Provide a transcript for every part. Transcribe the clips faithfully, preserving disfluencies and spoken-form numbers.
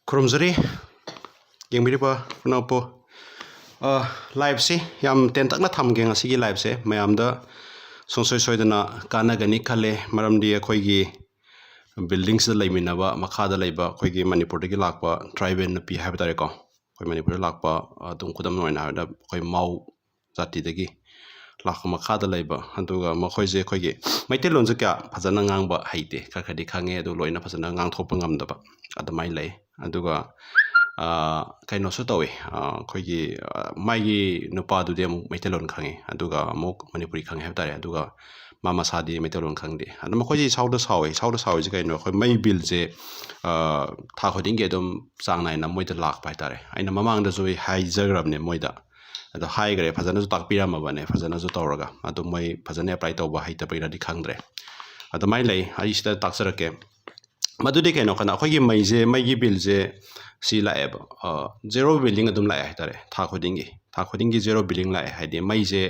ꯈꯨꯔꯨꯝꯖꯔꯤ꯫ ꯌꯦꯡꯕꯤꯔꯤꯕ ꯈꯨꯅꯥꯎꯄꯨ, ꯑ, liveꯁꯤ ꯌꯥꯝ ꯇꯦꯟꯇꯛꯅ ꯊꯝꯒꯦ ꯉꯁꯤꯒꯤ liveꯁꯦ꯫ ꯃꯌꯥꯝꯗ ꯁꯨꯡꯁꯣꯏ ꯁꯣꯏꯗꯅ ꯀꯥꯟꯅꯒꯅꯤ ꯈꯜꯂꯦ, ꯃꯔꯝꯗꯤ ꯑꯩꯈꯣꯏꯒꯤ buildingꯁꯤꯗ ꯂꯩꯃꯤꯟꯅꯕ ꯃꯈꯥꯗ ꯂꯩꯕ ꯑꯩꯈꯣꯏꯒꯤ ꯃꯅꯤꯄꯨꯔꯗꯒꯤ ꯂꯥꯛꯄ tribal ꯅꯨꯄꯤ ꯍꯥꯏꯕ ꯇꯥꯔꯦꯀꯣ, ꯑꯩꯈꯣꯏ ꯃꯅꯤꯄꯨꯔꯗ ꯂꯥꯛꯄ, ꯑꯗꯨꯝ ꯈꯨꯗꯝ ꯑꯣꯏꯅ ꯍꯥꯏꯔꯕꯗ ꯑꯩꯈꯣꯏ ꯃꯥꯎ ꯖꯥꯇꯤꯗꯒꯤ ꯂꯥꯛꯄ ꯃꯈꯥꯗ ꯂꯩꯕ, ꯑꯗꯨꯒ ꯃꯈꯣꯏꯁꯦ ꯑꯩꯈꯣꯏꯒꯤ ꯃꯩꯇꯩꯂꯣꯟꯁꯦ ꯀꯌꯥ ꯐꯖꯅ ꯉꯥꯡꯕ ꯍꯩꯇꯦ, ꯈꯔ ꯈꯔꯗꯤ ꯈꯪꯉꯦ, ꯑꯗꯨ ꯂꯣꯏꯅ ꯐꯖꯅ ꯉꯥꯡꯊꯣꯛꯄ ꯉꯝꯗꯕ ꯑꯗꯨꯃꯥꯏꯅ ꯂꯩ꯫ ꯑꯗꯨꯒ, ꯑ, ꯀꯩꯅꯣꯁꯨ ꯇꯧꯋꯤ, ꯑ, ꯑꯩꯈꯣꯏꯒꯤ, ꯑ, ꯃꯥꯒꯤ ꯅꯨꯄꯥꯗꯨꯗꯤ ꯑꯃꯨꯛ ꯃꯩꯇꯩꯂꯣꯟ ꯈꯪꯉꯤ, ꯑꯗꯨꯒ ꯑꯃꯨꯛ ꯃꯅꯤꯄꯨꯔꯤ ꯈꯪꯉꯤ ꯍꯥꯏꯕ ꯇꯥꯔꯦ, ꯑꯗꯨꯒ ꯃꯥ ꯃꯁꯥꯗꯤ ꯃꯩꯇꯩꯂꯣꯟ ꯈꯪꯗꯦ꯫ ꯑꯗꯣ ꯃꯈꯣꯏꯁꯦ ꯏꯁꯥꯎꯗ ꯁꯥꯎꯋꯦ꯫ ꯏꯁꯥꯎꯗ ꯁꯥꯎꯔꯤꯁꯦ ꯀꯩꯅꯣ? ꯑꯩꯈꯣꯏ ꯃꯩ billꯁꯦ, ꯑ, ꯊꯥ ꯈꯨꯗꯤꯡꯒꯤ ꯑꯗꯨꯝ ꯆꯥꯡ ꯅꯥꯏꯅ ꯃꯣꯏꯗ ꯂꯥꯛꯄ ꯍꯥꯏꯇꯥꯔꯦ꯫ ꯑꯩꯅ ꯃꯃꯥꯡꯗꯁꯨ ꯑꯩ ꯍꯥꯏꯖꯈ꯭ꯔꯕꯅꯦ ꯃꯣꯏꯗ, ꯑꯗꯣ ꯍꯥꯏꯈ꯭ꯔꯦ, ꯐꯖꯅꯁꯨ ꯇꯥꯛꯄꯤꯔꯝꯃꯕꯅꯦ, ꯐꯖꯅꯁꯨ ꯇꯧꯔꯒ꯫ ꯑꯗꯣ ꯃꯣꯏ ꯐꯖꯅ apply ꯇꯧꯕ ꯍꯩꯇꯕꯩꯔꯗꯤ ꯈꯪꯗ꯭ꯔꯦ꯫ ꯑꯗꯨꯃꯥꯏꯅ ꯂꯩ꯫ ꯑꯩ ꯁꯤꯗ ꯇꯥꯛꯆꯔꯛꯀꯦ꯫ ꯃꯗꯨꯗꯤ ꯀꯩꯅꯣ ꯈꯟꯅ, ꯑꯩꯈꯣꯏꯒꯤ ꯃꯩꯁꯦ, ꯃꯩꯒꯤ billꯁꯦ ꯁꯤ ꯂꯥꯛꯑꯦꯕ, ꯑ, zero billing ꯑꯗꯨꯝ ꯂꯥꯛꯑꯦ ꯍꯥꯏꯇꯥꯔꯦ, ꯊꯥ ꯈꯨꯗꯤꯡꯒꯤ꯫ ꯊꯥ ꯈꯨꯗꯤꯡꯒꯤ zero billing ꯂꯥꯛꯑꯦ ꯍꯥꯏꯗꯤ ꯃꯩꯁꯦ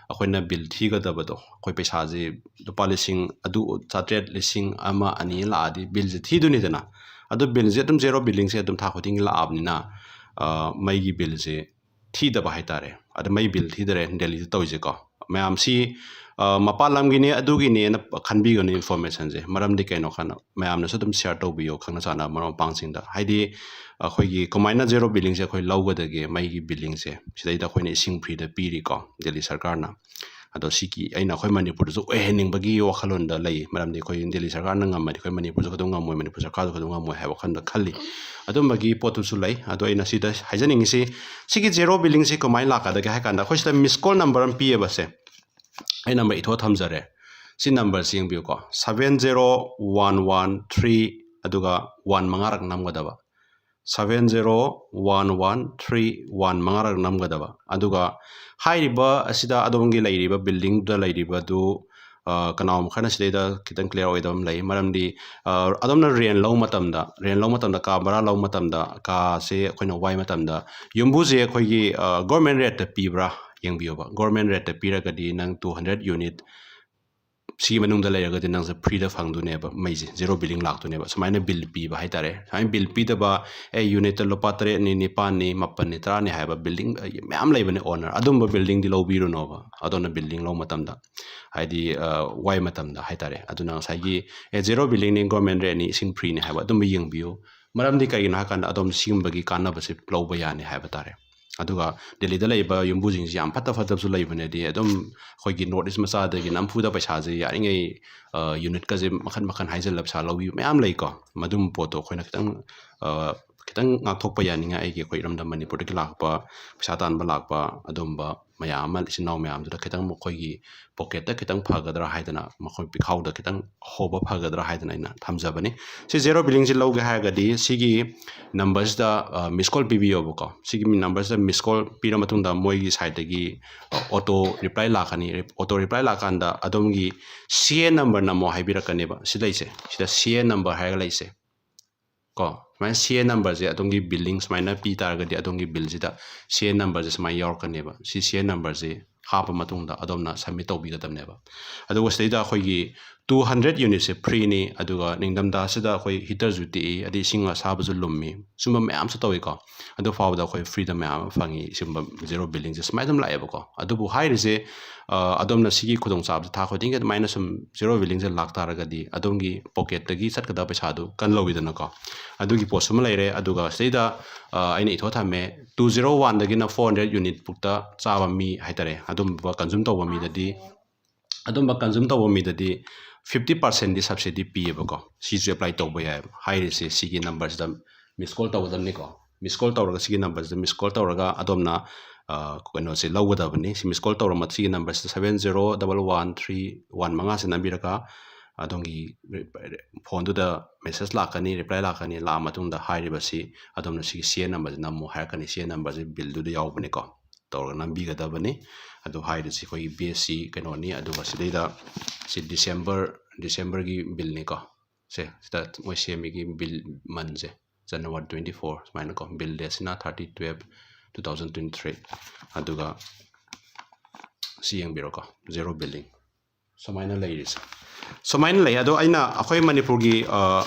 ꯑꯩꯈꯣꯏꯅ bill ꯊꯤꯒꯗꯕꯗꯣ, ꯑꯩꯈꯣꯏ ꯄꯩꯁꯥꯁꯦ ꯂꯨꯄꯥ ꯂꯤꯁꯤꯡ ꯑꯗꯨ ꯆꯥꯇ꯭ꯔꯦꯠ, ꯂꯤꯁꯤꯡ ꯑꯃ, ꯑꯅꯤ ꯂꯥꯛꯑꯗꯤ billꯁꯦ ꯊꯤꯗꯣꯏꯅꯤꯗꯅ꯫ ꯑꯗꯨ billꯁꯦ ꯑꯗꯨꯝ zero billingꯁꯦ ꯑꯗꯨꯝ ꯊꯥ ꯈꯨꯗꯤꯡꯒꯤ ꯂꯥꯛꯑꯕꯅꯤꯅ, ꯑ, ꯃꯩꯒꯤ billꯁꯦ ꯊꯤꯗꯕ ꯍꯥꯏꯇꯥꯔꯦ꯫ ꯑꯗ ꯃꯩ bill ꯊꯤꯗꯔꯦ ꯗꯦꯜꯂꯤꯗ ꯇꯧꯔꯤꯁꯦꯀꯣ꯫ ꯃꯌꯥꯝꯁꯤ, ꯑ, ꯃꯄꯥꯟ ꯂꯝꯒꯤꯅꯦ ꯑꯗꯨꯒꯤꯅꯦꯅ ꯈꯟꯕꯤꯒꯅꯨ informationꯁꯦ꯫ ꯃꯔꯝꯗꯤ ꯀꯩꯅꯣ ꯈꯟꯅ ꯃꯌꯥꯝꯅꯁꯨ ꯑꯗꯨꯝ share ꯇꯧꯕꯤꯌꯣ, ꯈꯪꯅ ꯆꯥꯟꯅꯕ ꯃꯔꯨꯞ ꯃꯄꯥꯡꯁꯤꯡꯗ꯫ ꯍꯥꯏꯗꯤ ꯑꯩꯈꯣꯏꯒꯤ ꯀꯃꯥꯏꯅ zero billingꯁꯦ ꯑꯩꯈꯣꯏ ꯂꯧꯒꯗꯒꯦ, ꯃꯩꯒꯤ billingꯁꯦ? ꯁꯤꯗꯩꯗ ꯑꯩꯈꯣꯏꯅ ꯏꯁꯤꯡ freeꯗ ꯄꯤꯔꯤꯀꯣ ꯗꯦꯜꯂꯤ ꯁꯔꯀꯥꯔꯅ꯫ ꯑꯗꯣ ꯁꯤꯒꯤ ꯑꯩꯅ ꯑꯩꯈꯣꯏ ꯃꯅꯤꯄꯨꯔꯗꯁꯨ ꯑꯣꯏꯍꯟꯅꯤꯡꯕꯒꯤ ꯋꯥꯈꯜꯂꯣꯟꯗ ꯂꯩ꯫ ꯃꯔꯝꯗꯤ ꯑꯩꯈꯣꯏ ꯗꯦꯜꯂꯤ ꯁꯔꯀꯥꯔꯅ ꯉꯝꯃꯗꯤ ꯑꯩꯈꯣꯏ ꯃꯅꯤꯄꯨꯔꯁꯨ ꯀꯩꯗꯧ ꯉꯝꯃꯣꯏ, ꯃꯅꯤꯄꯨꯔ ꯁꯔꯀꯥꯔꯁꯨ ꯀꯩꯗꯧ ꯉꯝꯃꯣꯏ ꯍꯥꯏꯕ ꯋꯥꯈꯜꯗ ꯈꯜꯂꯤ꯫ ꯑꯗꯨꯝꯕꯒꯤ ꯄꯣꯠꯇꯨꯁꯨ ꯂꯩ꯫ ꯑꯗꯣ ꯑꯩꯅ ꯁꯤꯗ ꯍꯥꯏꯖꯅꯤꯡꯉꯤꯁꯤ, ꯁꯤꯒꯤ zero billingꯁꯤ ꯀꯃꯥꯏꯅ ꯂꯥꯛꯀꯗꯒꯦ ꯍꯥꯏ ꯀꯥꯟꯗ, ꯑꯩꯈꯣꯏ ꯁꯤꯗ missed call number ꯑꯃ ꯄꯤꯌꯦꯕꯁꯦ꯫ ꯑꯩ number ꯏꯊꯣꯛꯑ ꯊꯝꯖꯔꯦ꯫ ꯁꯤ numberꯁꯤ ꯌꯦꯡꯕꯤꯌꯨꯀꯣ, seven zero one one three, ꯑꯗꯨꯒ one ꯃꯉꯥꯔꯛ ꯅꯝꯒꯗꯕ꯫ Seven zero one one three one ꯃꯉꯥꯔꯛ ꯅꯝꯒꯗꯕ꯫ ꯑꯗꯨꯒ ꯍꯥꯏꯔꯤꯕ ꯑꯁꯤꯗ ꯑꯗꯣꯝꯒꯤ ꯂꯩꯔꯤꯕ buildingꯗꯨꯗ ꯂꯩꯔꯤꯕꯗꯨ, ꯑ, ꯀꯅꯥꯒꯨꯝꯕ ꯈꯔꯅ ꯁꯤꯗꯩꯗ ꯈꯤꯇꯪ clear ꯑꯣꯏꯗꯕ ꯑꯃ ꯂꯩ꯫ ꯃꯔꯝꯗꯤ, ꯑ, ꯑꯗꯣꯝꯅ rent ꯂꯧꯕ ꯃꯇꯝꯗ, rent ꯂꯧꯕ ꯃꯇꯝꯗ, ꯀꯥ ꯚꯔꯥ ꯂꯧꯕ ꯃꯇꯝꯗ, ꯀꯥꯁꯦ ꯑꯩꯈꯣꯏꯅ ꯋꯥꯏ ꯃꯇꯝꯗ ꯌꯨꯝꯕꯨꯁꯦ ꯑꯩꯈꯣꯏꯒꯤ, ꯑ, government rateꯇ ꯄꯤꯕ꯭ꯔꯥ ꯌꯦꯡꯕꯤꯌꯣꯕ꯫ Government rateꯇ ꯄꯤꯔꯒꯗꯤ ꯅꯪ two hundred unit ꯁꯤꯒꯤ ꯃꯅꯨꯡꯗ ꯂꯩꯔꯒꯗꯤ ꯅꯪꯁꯦ ꯐ꯭ꯔꯤꯗ ꯐꯪꯗꯣꯏꯅꯦꯕ, ꯃꯩꯁꯦ ꯖꯦꯔꯣ ꯕꯤꯂꯤꯡ ꯂꯥꯛꯇꯣꯏꯅꯦꯕ꯫ ꯁꯨꯃꯥꯏꯅ ꯕꯤꯜ ꯄꯤꯕ ꯍꯥꯏꯇꯥꯔꯦ꯫ ꯁꯨꯃꯥꯏꯅ ꯕꯤꯜ ꯄꯤꯗꯕ, ꯑꯦ, ꯌꯨꯅꯤꯠꯇ ꯂꯨꯄꯥ ꯇꯔꯦꯠꯅꯤ, ꯅꯤꯄꯥꯟꯅꯤ, ꯃꯥꯄꯟꯅꯤ, ꯇꯔꯥꯅꯤ ꯍꯥꯏꯕ ꯕꯤꯜꯗꯤꯡ ꯃꯌꯥꯝ ꯂꯩꯕꯅꯦ ꯑꯣꯅꯔ, ꯑꯗꯨꯝꯕ ꯕꯤꯜꯗꯤꯡꯗꯤ ꯂꯧꯕꯤꯔꯨꯅꯣꯕ꯫ ꯑꯗꯣꯝꯅ ꯕꯤꯜꯗꯤꯡ ꯂꯧꯕ ꯃꯇꯝꯗ, ꯍꯥꯏꯗꯤ, ꯑ, ꯋꯥꯏ ꯃꯇꯝꯗ ꯍꯥꯏꯇꯥꯔꯦ꯫ ꯑꯗꯨꯅ ꯉꯁꯥꯏꯒꯤ, ꯑꯦ, ꯖꯦꯔꯣ ꯕꯤꯜꯗꯤꯡꯅꯤ, ꯒꯣꯔꯃꯦꯟ ꯔꯦꯠꯅꯤ, ꯏꯁꯤꯡ ꯐ꯭ꯔꯤꯅꯤ ꯍꯥꯏꯕ ꯑꯗꯨꯝꯕ ꯌꯦꯡꯕꯤꯌꯨ꯫ ꯃꯔꯝꯗꯤ ꯀꯩꯒꯤꯅꯣ ꯍꯥꯏꯀꯥꯟꯗ ꯑꯗꯣꯝ ꯁꯤꯒꯨꯝꯕꯒꯤ ꯀꯥꯟꯅꯕꯁꯦ ꯂꯧꯕ ꯌꯥꯅꯤ ꯍꯥꯏꯕ ꯇꯥꯔꯦ꯫ ꯑꯗꯨꯒ ꯗꯦꯜꯂꯤꯗ ꯂꯩꯕ ꯌꯨꯝꯕꯨꯁꯤꯡꯁꯤ ꯌꯥꯝ ꯐꯠꯇ ꯐꯠꯇꯕꯁꯨ ꯂꯩꯕꯅꯦꯗꯤ, ꯑꯗꯨꯝ ꯑꯩꯈꯣꯏꯒꯤ ꯅꯣꯔꯠ ꯏꯁ ꯃꯆꯥꯗꯒꯤ ꯅꯝꯐꯨꯗ ꯄꯩꯁꯥꯁꯦ ꯌꯥꯔꯤꯉꯩ, ꯑ, ꯌꯨꯅꯤꯠꯀꯁꯦ ꯃꯈꯟ ꯃꯈꯟ ꯍꯥꯏꯖꯤꯜꯂ ꯄꯩꯁꯥ ꯂꯧꯕꯤꯕ ꯃꯌꯥꯝ ꯂꯩꯀꯣ꯫ ꯃꯗꯨꯝꯕ ꯄꯣꯠꯇꯣ ꯑꯩꯈꯣꯏꯅ ꯈꯤꯇꯪ, ꯑ, ꯈꯤꯇꯪ ꯉꯥꯛꯊꯣꯛꯄ ꯌꯥꯅꯤꯡꯉꯥꯏ ꯑꯩꯒꯤ ꯑꯩꯈꯣꯏ ꯏꯔꯝꯗꯝ ꯃꯅꯤꯄꯨꯔꯗꯒꯤ ꯂꯥꯛꯄ ꯄꯩꯁꯥ ꯇꯥꯟꯕ ꯂꯥꯛꯄ ꯑꯗꯨꯝꯕ ꯃꯌꯥꯝ ꯑꯃ, ꯏꯆꯤꯟ ꯏꯅꯥꯎ ꯃꯌꯥꯝꯗꯨꯗ ꯈꯤꯇꯪ ꯃꯈꯣꯏꯒꯤ ꯄꯣꯀꯦꯠꯇ ꯈꯤꯇꯪ ꯐꯒꯗ꯭ꯔꯥ ꯍꯥꯏꯗꯅ, ꯃꯈꯣꯏ ꯄꯤꯈꯥꯎꯗ ꯈꯤꯇꯪ ꯍꯣꯕ ꯐꯒꯗ꯭ꯔꯥ ꯍꯥꯏꯗꯅ ꯑꯩꯅ ꯊꯝꯖꯕꯅꯤ꯫ ꯁꯤ ꯖꯦꯔꯣ ꯕꯤꯂꯤꯡꯁꯤ ꯂꯧꯒꯦ ꯍꯥꯏꯔꯒꯗꯤ ꯁꯤꯒꯤ ꯅꯝꯕꯔꯁꯤꯗ, ꯑ, ꯃꯤꯁ ꯀꯣꯜ ꯄꯤꯕꯤꯌꯣꯕꯀꯣ꯫ ꯁꯤꯒꯤ ꯅꯝꯕꯔꯁꯤꯗ ꯃꯤꯁ ꯀꯣꯜ ꯄꯤꯔ ꯃꯇꯨꯡꯗ ꯃꯣꯏꯒꯤ ꯁꯥꯏꯠꯇꯒꯤ, ꯑ, ꯑꯣꯇꯣ ꯔꯤꯄ꯭ꯂꯥꯏ ꯂꯥꯛꯀꯅꯤ꯫ ꯑꯣꯇꯣ ꯔꯤꯄ꯭ꯂꯥꯏ ꯂꯥꯛꯀꯥꯟꯗ ꯑꯗꯣꯝꯒꯤ ꯁꯤ ꯑꯦꯟ ꯅꯝꯕꯔ ꯅꯝꯃꯣ ꯍꯥꯏꯕꯤꯔꯛꯀꯅꯦꯕ꯫ ꯁꯤ ꯂꯩꯁꯦ, ꯁꯤꯗ ꯁꯤ ꯑꯦꯟ ꯅꯝꯕꯔ ꯍꯥꯏꯔꯒ ꯂꯩꯁꯦ꯫ ꯀꯣ, ꯁꯨꯃꯥꯏꯅ ꯁꯤ ꯑꯦꯟ ꯅꯝꯕꯔꯁꯦ ꯑꯗꯣꯝꯒꯤ ꯕꯤꯜꯂꯤꯡ ꯁꯨꯃꯥꯏꯅ ꯄꯤ ꯇꯥꯔꯒꯗꯤ ꯑꯗꯣꯝꯒꯤ ꯕꯤꯜꯁꯤꯗ ꯁꯤ ꯑꯦꯟ ꯅꯝꯕꯔꯁꯦ ꯁꯨꯃꯥꯏꯅ ꯌꯥꯎꯔꯛꯀꯅꯦꯕ꯫ ꯁꯤ ꯁꯤ ꯑꯦꯟ ꯅꯝꯕꯔꯁꯦ ꯍꯥꯞꯄ ꯃꯇꯨꯡꯗ ꯑꯗꯣꯝꯅ ꯁꯕꯃꯤꯠ ꯇꯧꯕꯤꯒꯗꯕꯅꯦꯕ꯫ ꯑꯗꯨꯒ ꯁꯤꯗꯩꯗ ꯑꯩꯈꯣꯏꯒꯤ ꯇꯨ ꯍꯟꯗ꯭ꯔꯦꯠ ꯌꯨꯅꯤꯠꯁꯦ ꯐ꯭ꯔꯤꯅꯤ, ꯑꯗꯨꯒ ꯅꯤꯡꯊꯝꯊꯥꯁꯤꯗ ꯑꯩꯈꯣꯏ ꯍꯤꯇꯔꯁꯨ ꯇꯦꯛꯏ, ꯑꯗꯩ ꯏꯁꯤꯡ ꯑꯁꯥꯕꯁꯨ ꯂꯨꯝꯃꯤ, ꯁꯨꯝꯕ ꯃꯌꯥꯝꯁꯨ ꯇꯧꯏꯀꯣ꯫ ꯑꯗꯨ ꯐꯥꯎꯕꯗ ꯑꯩꯈꯣꯏ ꯐ꯭ꯔꯤꯗ ꯃꯌꯥꯝ ꯑꯃ ꯐꯪꯉꯤ, ꯁꯤꯒꯨꯝꯕ ꯖꯦꯔꯣ ꯕꯤꯜꯂꯤꯡꯁꯦ ꯁꯨꯃꯥꯏꯅ ꯑꯗꯨꯝ ꯂꯥꯛꯑꯦꯕꯀꯣ꯫ ꯑꯗꯨꯕꯨ ꯍꯥꯏꯔꯤꯁꯦ, ꯑ, ꯑꯗꯣꯝꯅ ꯁꯤꯒꯤ ꯈꯨꯗꯣꯡꯆꯥꯕꯁꯦ ꯊꯥ ꯈꯨꯗꯤꯡꯒꯤ ꯑꯗꯨꯃꯥꯏꯅ ꯁꯨꯝ ꯖꯦꯔꯣ ꯕꯤꯂꯤꯡꯁꯦ ꯂꯥꯛ ꯇꯥꯔꯒꯗꯤ ꯑꯗꯣꯝꯒꯤ ꯄꯣꯀꯦꯠꯇꯒꯤ ꯆꯠꯀꯗꯕ ꯄꯩꯁꯥꯗꯨ ꯀꯟꯂꯧꯋꯤꯗꯅꯀꯣ꯫ ꯑꯗꯨꯒꯤ ꯄꯣꯠꯁꯨ ꯑꯃ ꯂꯩꯔꯦ꯫ ꯑꯗꯨꯒ ꯁꯤꯗꯩꯗ, ꯑ, ꯑꯩꯅ ꯏꯊꯣꯛ ꯊꯝꯃꯦ, ꯇꯨ ꯖꯦꯔꯣ ꯋꯥꯟꯗꯒꯤꯅ ꯐꯣꯔ ꯍꯟꯗ꯭ꯔꯦꯠ ꯌꯨꯅꯤꯠ ꯐꯥꯎꯇ ꯆꯥꯕ ꯃꯤ ꯍꯥꯏꯇꯥꯔꯦ, ꯑꯗꯨꯝꯕ ꯀꯟꯖꯨꯝ ꯇꯧꯕ ꯃꯤꯗꯗꯤ, ꯑꯗꯨꯝꯕ ꯀꯟꯖꯨꯝ ꯇꯧꯕ ꯃꯤꯗꯗꯤ ꯐꯤꯐꯇꯤ ꯄꯥꯔꯁꯦꯟꯗꯤ ꯁꯕꯁꯤꯗꯤ ꯄꯤꯌꯦꯕꯀꯣ꯫ ꯁꯤꯁꯨ ꯑꯦꯄ꯭ꯂꯥꯏ ꯇꯧꯕ ꯌꯥꯏꯑꯕ꯫ ꯍꯥꯏꯔꯤꯁꯦ ꯁꯤꯒꯤ ꯅꯝꯕꯔꯁꯤꯗ ꯃꯤꯁ ꯀꯣꯜ ꯇꯧꯒꯗꯕꯅꯤꯀꯣ꯫ ꯃꯤꯁ ꯀꯣꯜ ꯇꯧꯔꯒ, ꯁꯤꯒꯤ ꯅꯝꯕꯔꯁꯤꯗ ꯃꯤꯁ ꯀꯣꯜ ꯇꯧꯔꯒ ꯑꯗꯣꯝꯅ, ꯑ, ꯀꯩꯅꯣꯁꯦ ꯂꯧꯒꯗꯕꯅꯤ꯫ ꯁꯤ ꯃꯤꯁ ꯀꯣꯜ ꯇꯧꯔ ꯃꯇꯨꯡ ꯁꯤꯒꯤ ꯅꯝꯕꯔꯁꯤꯗ seven zero double one three one ꯃꯉꯥꯁꯦ ꯅꯝꯕꯤꯔꯒ ꯑꯗꯣꯝꯒꯤ ꯔꯤ-, ꯔꯤ-, ꯐꯣꯟꯗꯨꯗ ꯃꯦꯁꯦꯖ ꯂꯥꯛꯀꯅꯤ, ꯔꯤꯄ꯭ꯂꯥꯏ ꯂꯥꯛꯀꯅꯤ꯫ ꯂꯥꯛꯑ ꯃꯇꯨꯡꯗ ꯍꯥꯏꯔꯤꯕꯁꯤ ꯑꯗꯣꯝꯅ ꯁꯤꯒꯤ ꯁꯤ ꯑꯦꯟ ꯅꯝꯕꯔꯁꯤ ꯅꯝꯃꯨ ꯍꯥꯏꯔꯛꯀꯅꯤ꯫ ꯁꯤ ꯑꯦꯟ ꯅꯝꯕꯔꯁꯤ ꯕꯤꯜꯗꯨꯗ ꯌꯥꯎꯕꯅꯤꯀꯣ꯫ ꯇꯧꯔꯒ ꯅꯝꯕꯤꯒꯗꯕꯅꯤ꯫ ꯑꯗꯨ ꯍꯥꯏꯔꯤꯁꯤ ꯑꯩꯈꯣꯏꯒꯤ ꯕꯤ ꯑꯦꯁ ꯁꯤ ꯀꯩꯅꯣꯅꯤ꯫ ꯑꯗꯨꯒ ꯁꯤꯗꯩꯗ ꯁꯤ ꯗꯤꯁꯦꯝꯕꯔ, ꯗꯤꯁꯦꯝꯕꯔꯒꯤ ꯕꯤꯜꯅꯤꯀꯣ꯫ ꯁꯦ, ꯁꯤꯗ ꯃꯣꯏ ꯁꯦꯝꯃꯤꯒꯤ ꯕꯤꯜ ꯃꯟꯁꯦ, ꯖꯅꯋꯥꯔꯤ ꯇ꯭ꯋꯦꯟꯇꯤ ꯐꯣꯔ ꯁꯨꯃꯥꯏꯅꯀꯣ꯫ ꯕꯤꯜ ꯗꯦꯠꯁꯤꯅ thirty twelve two thousand twenty three. ꯑꯗꯨꯒ ꯁꯤ ꯌꯦꯡꯕꯤꯔꯣꯀꯣ, ꯖꯦꯔꯣ ꯕꯤꯂꯤꯡ꯫ ꯁꯨꯃꯥꯏꯅ ꯂꯩꯔꯤꯁꯦ꯫ ꯁꯨꯃꯥꯏꯅ ꯂꯩ꯫ ꯑꯗꯣ ꯑꯩꯅ ꯑꯩꯈꯣꯏ ꯃꯅꯤꯄꯨꯔꯒꯤ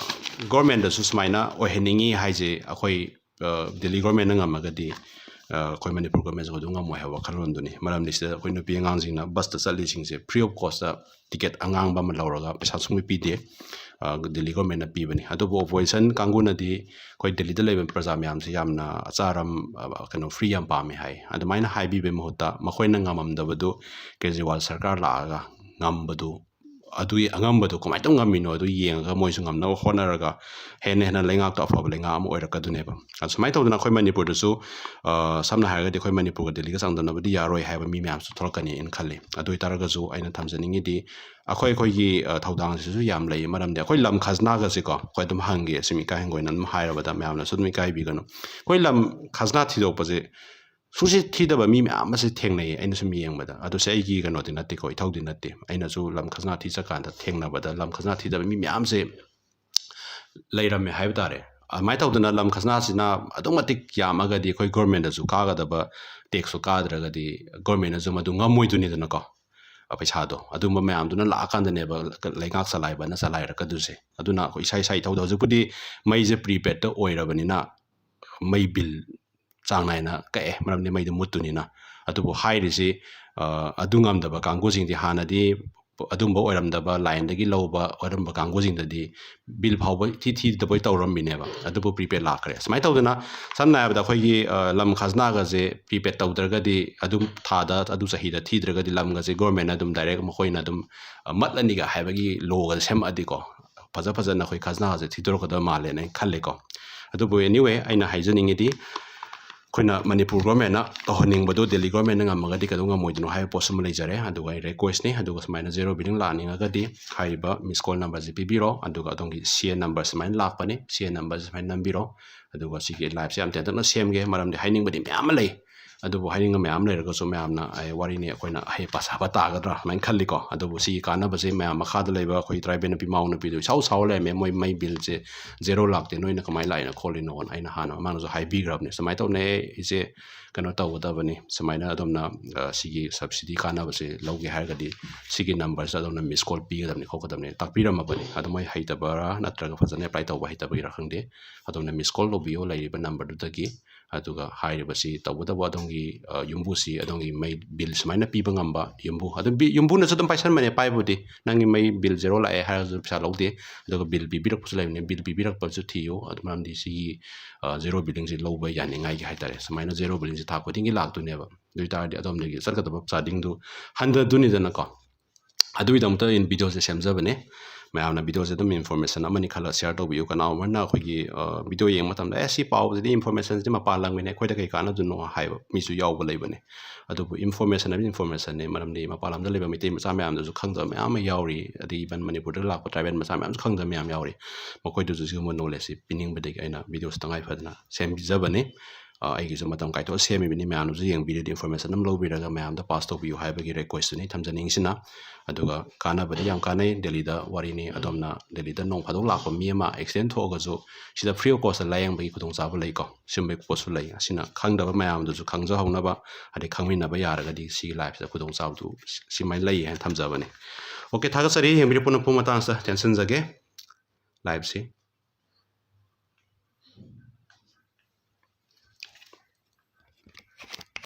ꯒꯣꯔꯃꯦꯟꯗꯁꯨ ꯁꯨꯃꯥꯏꯅ ꯑꯣꯏꯍꯟꯅꯤꯡꯉꯤ ꯍꯥꯏꯁꯦ, ꯑꯩꯈꯣꯏ ꯗꯦꯜꯂꯤ ꯒꯣꯔꯃꯦꯟꯅ ꯉꯝꯃꯒꯗꯤ ꯑꯩꯈꯣꯏ ꯃꯅꯤꯄꯨꯔ ꯒꯣꯔꯃꯦꯟꯁꯨ ꯑꯗꯨꯝ ꯉꯝꯃꯣꯏ ꯍꯥꯏꯕ ꯋꯥꯈꯜꯂꯣꯟꯗꯨꯅꯤ꯫ ꯃꯔꯝꯗꯤ ꯁꯤꯗ ꯑꯩꯈꯣꯏ ꯅꯨꯄꯤ ꯑꯉꯥꯡꯁꯤꯡꯅ ꯕꯁꯇ ꯆꯠꯂꯤꯁꯤꯡꯁꯦ ꯐ꯭ꯔꯤ ꯑꯣꯐ ꯀꯣꯁꯇ ꯇꯤꯀꯦꯠ ꯑꯉꯥꯡꯕ ꯑꯃ ꯂꯧꯔꯒ ꯄꯩꯁꯥ ꯁꯨꯡꯄꯤ ꯄꯤꯗꯦ꯫ ꯗꯦꯜꯂꯤ ꯒꯣꯔꯃꯦꯟꯅ ꯄꯤꯕꯅꯤ꯫ ꯑꯗꯨꯕꯨ ꯑꯣꯄꯣꯖꯤꯁꯟ ꯀꯥꯡꯕꯨꯅꯗꯤ ꯑꯩꯈꯣꯏ ꯗꯦꯜꯂꯤꯗ ꯂꯩꯕ ꯄ꯭ꯔꯖꯥ ꯃꯌꯥꯝꯁꯦ ꯌꯥꯝꯅ ꯑꯆꯥ ꯑꯔꯝ, ꯀꯩꯅꯣ, ꯐ꯭ꯔꯤ ꯌꯥꯝ ꯄꯥꯝꯃꯦ ꯍꯥꯏ꯫ ꯑꯗꯨꯃꯥꯏꯅ ꯍꯥꯏꯕꯤꯕꯩ ꯃꯍꯨꯠꯇ ꯃꯈꯣꯏꯅ ꯉꯝꯃꯝꯗꯕꯗꯨ ꯀꯦꯖꯔꯤꯋꯥꯜ ꯁꯔꯀꯥꯔ ꯂꯥꯛꯑꯒ ꯉꯝꯕꯗꯨ, ꯑꯗꯨꯒꯤ ꯑꯉꯝꯕꯗꯣ ꯀꯃꯥꯏꯅ ꯇꯧ ꯉꯝꯃꯤꯅꯣ ꯑꯗꯨ ꯌꯦꯡꯉꯒ ꯃꯣꯏꯁꯨ ꯉꯝꯅꯕ ꯍꯣꯠꯅꯔꯒ ꯍꯦꯟꯅ ꯍꯦꯟꯅ ꯂꯩꯉꯥꯛꯇꯣ ꯑꯐꯕ ꯂꯩꯉꯥꯛ ꯑꯃ ꯑꯣꯏꯔꯛꯀꯗꯣꯏꯅꯦꯕ꯫ ꯑꯁꯨꯃꯥꯏꯅ ꯇꯧꯗꯅ ꯑꯩꯈꯣꯏ ꯃꯅꯤꯄꯨꯔꯗꯁꯨ, ꯁꯝꯅ ꯍꯥꯏꯔꯒꯗꯤ ꯑꯩꯈꯣꯏ ꯃꯅꯤꯄꯨꯔꯒ ꯗꯦꯜꯂꯤꯒ ꯆꯥꯡꯗꯝꯅꯕꯗꯤ ꯌꯥꯔꯣꯏ ꯍꯥꯏꯕ ꯃꯤ ꯃꯌꯥꯝꯁꯨ ꯊꯣꯛꯂꯛꯀꯅꯤ ꯑꯩꯅ ꯈꯜꯂꯤ꯫ ꯑꯗꯨ ꯑꯣꯏꯇꯥꯔꯒꯁꯨ ꯑꯩꯅ ꯊꯝꯖꯅꯤꯡꯉꯤꯗꯤ ꯑꯩꯈꯣꯏ ꯑꯩꯈꯣꯏꯒꯤ ꯊꯧꯗꯥꯡꯁꯤꯁꯨ ꯌꯥꯝ ꯂꯩ꯫ ꯃꯔꯝꯗꯤ ꯑꯩꯈꯣꯏ ꯂꯝ ꯈꯖꯅꯥꯒꯁꯤꯀꯣ, ꯑꯩꯈꯣꯏ ꯑꯗꯨꯝ ꯍꯪꯒꯦ, ꯁꯨꯝ ꯏꯀꯥꯏ ꯍꯪꯒꯣꯏꯅ ꯑꯗꯨꯝ ꯍꯥꯏꯔꯕꯗ ꯃꯌꯥꯝꯅꯁꯨ ꯑꯗꯨꯝ ꯏꯀꯥꯏꯕꯤꯒꯅꯨ꯫ ꯑꯩꯈꯣꯏ ꯂꯝ ꯈꯖꯅꯥ ꯊꯤꯗꯣꯛꯄꯁꯦ ꯁꯨꯡꯁꯤ ꯊꯤꯗꯕ ꯃꯤ ꯃꯌꯥꯝ ꯑꯃꯁꯦ ꯊꯦꯡꯅꯩꯌꯦ꯫ ꯑꯩꯅ ꯁꯨꯝ ꯌꯦꯡꯕꯗ, ꯑꯗꯨꯁꯦ ꯑꯩꯒꯤ ꯀꯩꯅꯣꯗꯤ ꯅꯠꯇꯦꯀꯣ, ꯏꯊꯧꯗꯤ ꯅꯠꯇꯦ꯫ ꯑꯩꯅꯁꯨ ꯂꯝ ꯈꯖꯅꯥ ꯊꯤ ꯆꯠꯀꯥꯟꯗ ꯊꯦꯡꯅꯕꯗ ꯂꯝ ꯈꯖꯅꯥ ꯊꯤꯗꯕ ꯃꯤ ꯃꯌꯥꯝꯁꯦ ꯂꯩꯔꯝꯃꯦ ꯍꯥꯏꯕ ꯇꯥꯔꯦ꯫ ꯑꯗꯨꯃꯥꯏꯅ ꯇꯧꯗꯅ ꯂꯝ ꯈꯖꯅꯥꯁꯤꯅ ꯑꯗꯨꯛ ꯃꯇꯤꯛ ꯌꯥꯝꯃꯒꯗꯤ ꯑꯩꯈꯣꯏ ꯒꯣꯔꯃꯦꯟꯗꯁꯨ ꯀꯥꯒꯗꯕ ꯇꯦꯛꯁꯁꯨ ꯀꯥꯗ꯭ꯔꯒꯗꯤ ꯒꯣꯔꯃꯦꯟꯅꯁꯨ ꯃꯗꯨ ꯉꯝꯃꯣꯏꯗꯣꯏꯅꯤꯗꯅꯀꯣ꯫ ꯄꯩꯁꯥꯗꯣ ꯑꯗꯨꯝꯕ ꯃꯌꯥꯝꯗꯨꯅ ꯂꯥꯛꯑꯀꯥꯟꯗꯅꯦꯕ ꯂꯩꯉꯥꯛ ꯆꯂꯥꯏꯕꯅ ꯆꯂꯥꯏꯔꯛꯀꯗꯣꯏꯁꯦ꯫ ꯑꯗꯨꯅ ꯑꯩꯈꯣꯏ ꯏꯁꯥ ꯏꯁꯥ ꯏꯊꯧꯗ ꯍꯧꯖꯤꯛꯄꯨꯗꯤ ꯃꯩꯁꯦ ꯄ꯭ꯔꯤꯄꯦꯗꯇ ꯑꯣꯏꯔꯕꯅꯤꯅ ꯃꯩ ꯕꯤꯜ ꯆꯥꯡ ꯅꯥꯏꯅ ꯀꯛꯑꯦ, ꯃꯔꯝꯗꯤ ꯃꯩꯗꯣ ꯃꯨꯠꯇꯨꯅꯤꯅ꯫ ꯑꯗꯨꯕꯨ ꯍꯥꯏꯔꯤꯁꯤ, ꯑꯗꯨ ꯉꯝꯗꯕ ꯀꯥꯡꯕꯨꯁꯤꯡꯗꯤ ꯍꯥꯟꯅꯗꯤ ꯑꯗꯨꯝꯕ ꯑꯣꯏꯔꯝꯗꯕ, ꯂꯥꯏꯟꯗꯒꯤ ꯂꯧꯕ ꯑꯗꯨꯝꯕ ꯀꯥꯡꯕꯨꯁꯤꯡꯗꯗꯤ ꯕꯤꯜ ꯐꯥꯎꯕ ꯊꯤ ꯊꯤꯗꯕꯣꯏ ꯇꯧꯔꯝꯃꯤꯅꯦꯕ꯫ ꯑꯗꯨꯕꯨ ꯄ꯭ꯔꯤꯄꯦꯗ ꯂꯥꯛꯈ꯭ꯔꯦ꯫ ꯁꯨꯃꯥꯏꯅ ꯇꯧꯗꯅ ꯁꯝꯅ ꯍꯥꯏꯔꯕꯗ ꯑꯩꯈꯣꯏꯒꯤ ꯂꯝ ꯈꯖꯅꯥꯒꯁꯦ ꯄ꯭ꯔꯤꯄꯦꯗ ꯇꯧꯗ꯭ꯔꯒꯗꯤ, ꯑꯗꯨꯝ ꯊꯥꯗ, ꯑꯗꯨ ꯆꯍꯤꯗ ꯊꯤꯗ꯭ꯔꯒꯗꯤ ꯂꯝꯒꯁꯦ ꯒꯣꯔꯃꯦꯟꯅ ꯑꯗꯨꯝ ꯗꯥꯏꯔꯦꯛ ꯃꯈꯣꯏꯅ ꯑꯗꯨꯝ ꯃꯠꯂꯅꯤꯒ ꯍꯥꯏꯕꯒꯤ ꯂꯣꯒꯁꯦ ꯁꯦꯝꯃꯛꯑꯗꯤꯀꯣ, ꯐꯖ ꯐꯖꯅ ꯑꯩꯈꯣꯏ ꯈꯖꯅꯥꯁꯦ ꯊꯤꯗꯣꯔꯛꯀꯗꯕ ꯃꯥꯜꯂꯦꯅ ꯑꯩꯅ ꯈꯜꯂꯦꯀꯣ꯫ ꯑꯗꯨꯕꯨ anyway, ꯑꯩꯅ ꯍꯥꯏꯖꯅꯤꯡꯉꯤꯗꯤ ꯑꯩꯈꯣꯏꯅ ꯃꯅꯤꯄꯨꯔ ꯒꯣꯔꯃꯦꯟꯅ ꯇꯧꯍꯟꯅꯤꯡꯕꯗꯣ ꯗꯦꯜꯂꯤ ꯒꯣꯔꯃꯦꯟꯅ ꯉꯝꯃꯒꯗꯤ ꯀꯩꯗꯧ ꯉꯝꯃꯣꯏꯗꯣꯏꯅꯣ ꯍꯥꯏꯕ ꯄꯣꯠꯁꯤꯃ ꯂꯩꯖꯔꯦ꯫ ꯑꯗꯨꯒ ꯑꯩ ꯔꯤꯀ꯭ꯋꯦꯁꯅꯤ꯫ ꯑꯗꯨꯒ ꯁꯨꯃꯥꯏꯅ ꯖꯦꯔꯣ ꯕꯤꯂꯤꯡ ꯂꯥꯛꯅꯤꯡꯉꯒꯗꯤ ꯍꯥꯏꯔꯤꯕ ꯃꯤꯁ ꯀꯣꯜ ꯅꯝꯕꯔꯁꯦ ꯄꯤꯕꯤꯔꯣ꯫ ꯑꯗꯨꯒ ꯑꯗꯣꯝꯒꯤ ꯁꯤ ꯑꯦꯟ ꯅꯝꯕꯔ ꯁꯨꯃꯥꯏꯅ ꯂꯥꯛꯄꯅꯤ꯫ ꯁꯤ ꯑꯦꯟ ꯅꯝꯕꯔꯁꯦ ꯁꯨꯃꯥꯏꯅ ꯅꯝꯕꯤꯔꯣ꯫ ꯑꯗꯨꯒ ꯁꯤꯒꯤ ꯂꯥꯏꯐꯁꯦ ꯌꯥꯝ ꯇꯦꯟꯇꯛꯅ ꯁꯦꯝꯒꯦ, ꯃꯔꯝꯗꯤ ꯍꯥꯏꯅꯤꯡꯕꯗꯤ ꯃꯌꯥꯝ ꯑꯃ ꯂꯩ꯫ ꯑꯗꯨꯕꯨ ꯍꯥꯏꯅꯤꯡꯕ ꯃꯌꯥꯝ ꯂꯩꯔꯒꯁꯨ ꯃꯌꯥꯝꯅ, ꯑꯦ, ꯋꯥꯔꯤꯅꯤ, ꯑꯩꯈꯣꯏꯅ ꯑꯍꯩ ꯄꯥꯁꯥꯕ ꯇꯥꯒꯗ꯭ꯔꯥ ꯍꯥꯏꯅ ꯈꯜꯂꯤꯀꯣ꯫ ꯑꯗꯨꯕꯨ ꯁꯤꯒꯤ ꯀꯥꯟꯅꯕꯁꯦ ꯃꯌꯥꯝ ꯃꯈꯥꯗ ꯂꯩꯕ ꯑꯩꯈꯣꯏ tribal ꯅꯨꯄꯤ ꯃꯧ ꯅꯨꯄꯤꯗꯣ ꯏꯁꯥꯎ ꯁꯥꯎ ꯂꯩꯔꯝꯃꯦ, ꯃꯣꯏ ꯃꯩ ꯕꯤꯜꯁꯦ ꯖꯦꯔꯣ ꯂꯥꯛꯇꯦ, ꯅꯣꯏꯅ ꯀꯃꯥꯏꯅ ꯂꯥꯛꯏꯅꯣ ꯈꯣꯠꯂꯤꯅꯣꯅ ꯑꯩꯅ ꯍꯥꯟꯅ ꯃꯃꯥꯡꯗꯁꯨ ꯍꯥꯏꯕꯤꯈ꯭ꯔꯕꯅꯦ꯫ ꯁꯨꯃꯥꯏꯅ ꯇꯧꯅꯦ, ꯏꯆꯦ, ꯀꯩꯅꯣ ꯇꯧꯒꯗꯕꯅꯤ, ꯁꯨꯃꯥꯏꯅ ꯑꯗꯣꯝꯅ, ꯑ, ꯁꯤꯒꯤ subsidy ꯀꯥꯟꯅꯕꯁꯦ ꯂꯧꯒꯦ ꯍꯥꯏꯔꯒꯗꯤ ꯁꯤꯒꯤ numberꯁꯤꯗ ꯑꯗꯣꯝꯅ miss call ꯄꯤꯒꯗꯕꯅꯤ ꯈꯣꯠꯀꯗꯕꯅꯤ ꯇꯥꯛꯄꯤꯔꯝꯃꯕꯅꯤ꯫ ꯑꯗꯣ ꯃꯣꯏ ꯍꯩꯇꯕꯔꯥ ꯅꯠꯇ꯭ꯔꯒ ꯐꯖꯅ apply ꯇꯧꯕ ꯍꯩꯇꯕꯒꯤꯔꯥ ꯈꯪꯗꯦ, ꯑꯗꯣꯝꯅ miss call ꯂꯧꯕꯤꯌꯣ ꯂꯩꯔꯤꯕ numberꯗꯨꯗꯒꯤ꯫ ꯑꯗꯨꯒ ꯍꯥꯏꯔꯤꯕꯁꯤ ꯇꯧꯕꯇꯕꯨ ꯑꯗꯣꯝꯒꯤ, ꯑ, ꯌꯨꯝꯕꯨꯁꯤ ꯑꯗꯣꯝꯒꯤ ꯃꯩ ꯕꯤꯜ ꯁꯨꯃꯥꯏꯅ ꯄꯤꯕ ꯉꯝꯕ ꯌꯨꯝꯕꯨ, ꯑꯗꯨꯝ ꯕꯤ-, ꯌꯨꯝꯕꯨꯅꯁꯨ ꯑꯗꯨꯝ ꯄꯥꯏꯁꯟꯕꯅꯦ ꯄꯥꯏꯕꯨꯗꯤ꯫ ꯅꯪꯒꯤ ꯃꯩ ꯕꯤꯜ ꯖꯦꯔꯣ ꯂꯥꯛꯑꯦ ꯍꯥꯏꯔꯁꯨ ꯄꯩꯁꯥ ꯂꯧꯗꯦ, ꯑꯗꯨꯒ ꯕꯤꯜ ꯄꯤꯕꯤꯔꯛꯄꯁꯨ ꯂꯩꯕꯅꯦ, ꯕꯤꯜ ꯄꯤꯕꯤꯔꯛꯄꯁꯨ ꯊꯤꯌꯨ꯫ ꯑꯗꯨ ꯃꯔꯝꯗꯤ ꯁꯤꯒꯤ, ꯑ, ꯖꯦꯔꯣ ꯕꯤꯜꯂꯤꯡꯁꯤ ꯂꯧꯕ ꯌꯥꯅꯤꯡꯉꯥꯏꯒꯤ ꯍꯥꯏꯇꯥꯔꯦ, ꯁꯨꯃꯥꯏꯅ ꯖꯦꯔꯣ ꯕꯤꯜꯂꯤꯡꯁꯤ ꯊꯥ ꯈꯨꯗꯤꯡꯒꯤ ꯂꯥꯛꯇꯣꯏꯅꯦꯕ꯫ ꯑꯗꯨ ꯑꯣꯏꯇꯥꯔꯗꯤ ꯑꯗꯣꯝꯗꯒꯤ ꯆꯠꯀꯗꯕ ꯆꯥꯗꯤꯡꯗꯨ ꯍꯟꯊꯗꯣꯏꯅꯤꯗꯅꯀꯣ꯫ ꯑꯗꯨꯒꯤꯗꯃꯛꯇ ꯑꯩꯅ videoꯁꯦ ꯁꯦꯝꯖꯕꯅꯦ꯫ ꯃꯌꯥꯝꯅ videoꯁꯦ ꯑꯗꯨꯝ information ꯑꯃꯅꯤ ꯈꯜꯂ share ꯇꯧꯕꯤꯌꯨ꯫ ꯀꯅꯥꯒꯨꯝꯕꯅ ꯑꯩꯈꯣꯏꯒꯤ, ꯑ, video ꯌꯦꯡꯕ ꯃꯇꯝꯗ, "ꯑꯦ, ꯁꯤ ꯄꯥꯎꯁꯤꯗꯤ, informationꯁꯤꯗꯤ ꯃꯄꯥꯟ ꯂꯝꯒꯤꯅꯦ, ꯑꯩꯈꯣꯏꯗ ꯀꯩ ꯀꯥꯟꯅꯗꯣꯏꯅꯣ?" ꯍꯥꯏꯕ ꯃꯤꯁꯨ ꯌꯥꯎꯕ ꯂꯩꯕꯅꯦ꯫ ꯑꯗꯨꯕꯨ information ꯍꯥꯏꯕ informationꯅꯦ, ꯃꯔꯝꯗꯤ ꯃꯄꯥꯟ ꯂꯝꯗ ꯂꯩꯕ ꯃꯩꯇꯩ ꯃꯆꯥ ꯃꯌꯥꯝꯗꯁꯨ ꯈꯪꯗꯕ ꯃꯌꯥꯝ ꯑꯃ ꯌꯥꯎꯔꯤ, ꯑꯗꯒꯤ even ꯃꯅꯤꯄꯨꯔꯗ ꯂꯥꯛꯄ tribal ꯃꯆꯥ ꯃꯌꯥꯝꯁꯨ ꯈꯪꯗꯕ ꯃꯌꯥꯝ ꯌꯥꯎꯔꯤ꯫ ꯃꯈꯣꯏꯗꯁꯨ ꯁꯤꯒꯨꯝꯕ knowledgeꯁꯤ ꯄꯤꯅꯤꯡꯕꯗꯒꯤ ꯑꯩꯅ videoꯁꯤ ꯇꯉꯥꯏ ꯐꯗꯅ ꯁꯦꯝꯖꯕꯅꯤ꯫ ꯑ, ꯑꯩꯒꯤꯁꯨ ꯃꯇꯝ ꯀꯥꯏꯊꯣꯛꯑ ꯁꯦꯝꯃꯤꯕꯅꯤ꯫ ꯃꯌꯥꯝꯅꯁꯨ ꯌꯦꯡꯕꯤꯔꯗꯤ information ꯑꯗꯨꯝ ꯂꯧꯕꯤꯔꯒ ꯃꯌꯥꯝꯗ pass ꯇꯧꯕꯤꯌꯨ ꯍꯥꯏꯕꯒꯤ requestꯇꯨꯅꯤ ꯊꯝꯖꯅꯤꯡꯉꯤꯁꯤꯅ꯫ ꯑꯗꯨꯒ ꯀꯥꯟꯅꯕꯗꯤ ꯌꯥꯝ ꯀꯥꯟꯅꯩ꯫ ꯗꯦꯜꯂꯤꯗ ꯋꯥꯔꯤꯅꯤ, ꯑꯗꯣꯝꯅ ꯗꯦꯜꯂꯤꯗ ꯅꯣꯡ ꯐꯥꯗꯣꯛ ꯂꯥꯛꯄ ꯃꯤ ꯑꯃ accident ꯊꯣꯛꯑꯒꯁꯨ ꯁꯤꯗ free of costꯇ ꯂꯥꯏꯌꯦꯡꯕꯒꯤ ꯈꯨꯗꯣꯡꯆꯥꯕ ꯂꯩꯀꯣ꯫ ꯁꯤꯒꯨꯝꯕꯒꯤ ꯄꯣꯠꯁꯨ ꯂꯩ꯫ ꯑꯁꯤꯅ ꯈꯪꯗꯕ ꯃꯌꯥꯝꯗꯨꯁꯨ ꯈꯪꯖꯍꯧꯅꯕ, ꯑꯗꯩ ꯈꯪꯃꯤꯟꯅꯕ ꯌꯥꯔꯒꯗꯤ ꯁꯤꯒꯤ liveꯁꯤꯗ ꯈꯨꯗꯣꯡꯆꯥꯕꯗꯨ ꯁꯤꯃꯥꯏꯅ ꯂꯩ ꯍꯥꯏꯅ ꯊꯝꯖꯕꯅꯤ꯫ Okay, ꯊꯥꯒꯠꯆꯔꯤ꯫ ꯌꯦꯡꯕꯤꯔꯛꯄ ꯄꯨꯝꯅꯃꯛ ꯃꯇꯥꯡꯁꯤꯗ ꯇꯦꯟꯁꯤꯟꯖꯒꯦ꯫ Liveꯁꯤ